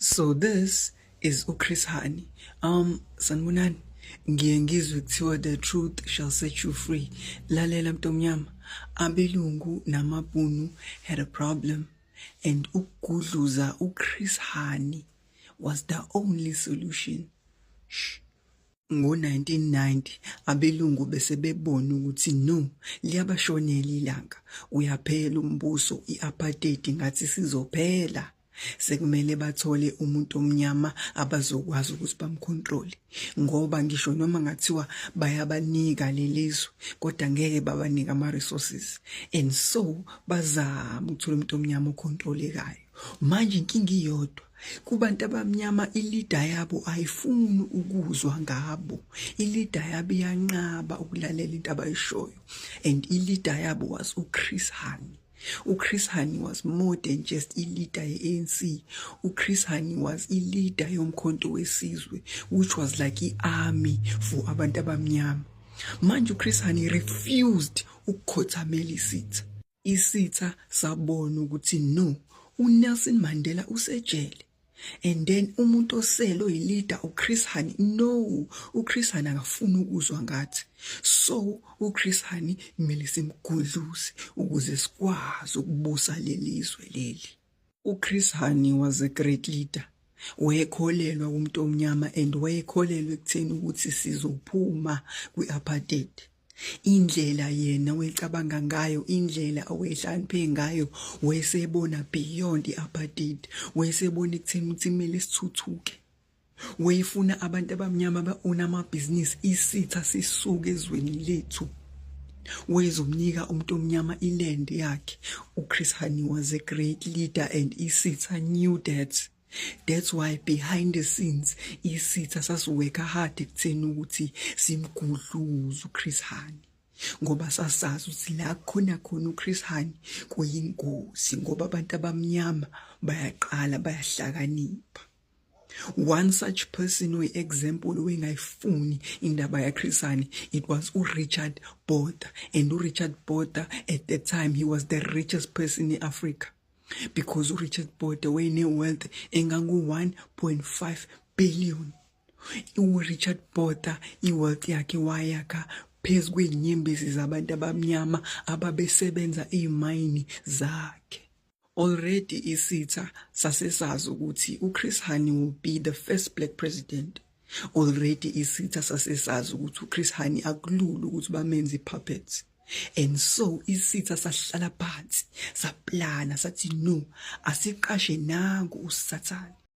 So this is uChris Hani. Sanibonani. Ngiye ngizwe kuthiwa the truth shall set you free. Lalela mntomnyama. Abelungu namabhunu had a problem and ukugudluza uChris Hani was the only solution. Shh. Ngo-1990 abelungu bese bebona ukuthi no, liyabashonela ilanga, uyaphela umbuso, i-apartheid ngathi sizophela. Sekumele bathole umuntu omnyama abazokwazi ukuthi bamcontrol, ngoba ngisho noma ngathiwa bayabanika lelizwe, kodwa ngeke babanike ama-resources, and so bazama ukuthola umuntu omnyama ocontrolekayo. Manje inkinga iyodwa kubantu abamnyama, i-leader yabo ayifuni ukuzwa ngabo, i-leader yabo iyanqaba ukulalela into abayishoyo, and i-leader yabo was uChris Hani. uChris Hani was more than just i-leader ye-ANC. uChris Hani was i-leader yoMkhonto weSizwe, which was like i-army for abantu abamnyama. Manje uChris Hani refused ukukhothamela isitha. Isitha sabona ukuthi no, uNelson Mandela usejele and then umuntu osele oyi-leader uChris Hani. No, uChris Hani akafuni ukuzwa ngathi, so uChris Hani kumele simgudluze ukuze sikwazi ukubusa lelizwe leli. uChris Hani was a great leader. Wayekholelwa kumuntu omnyama and wayekholelwa ekutheni ukuthi sizophuma kwi-apartheid. Indlela yena wecabanga ngayo, indlela awehlakaniphe ngayo, wayesebona beyond i-apartheid, wayesebona ekutheni ukuthi kumele sithuthuke, wayefuna abantu abamnyama ba-own amabhizinisi, isitha sisuke ezweni lethu, wezomnika umuntu omnyama i-land yakhe. uChris Hani was a great leader and isitha knew that. That's why behind the scenes isitha sasiworka hard ekutheni ukuthi simgudluze uChris Hani, ngoba sasazi ukuthi la khona khona uChris Hani kuyingozi, ngoba abantu abamnyama bayaqala bayahlakanipha. One such person oyi-example wengayifuni indaba yaChris Hani, it was uRichard Botha, and uRichard Botha at the time, he was the richest person in Africa, because uRichard Botha wayene-wealth engangu-1.5 billion. URichard Botha i-wealth yakhe wayakha phezu kwey'nyembezi zabantu abamnyama ababesebenza ey'mayini zakhe. Already isitha sasesazi ukuthi uChris Hani will be the first black president. Already isitha sasesazi ukuthi uChris Hani akulula ukuthi bamenze i-puppet, and so isitha sahlala phansi, saplana, sathi no, asiqashe nangu uSathane.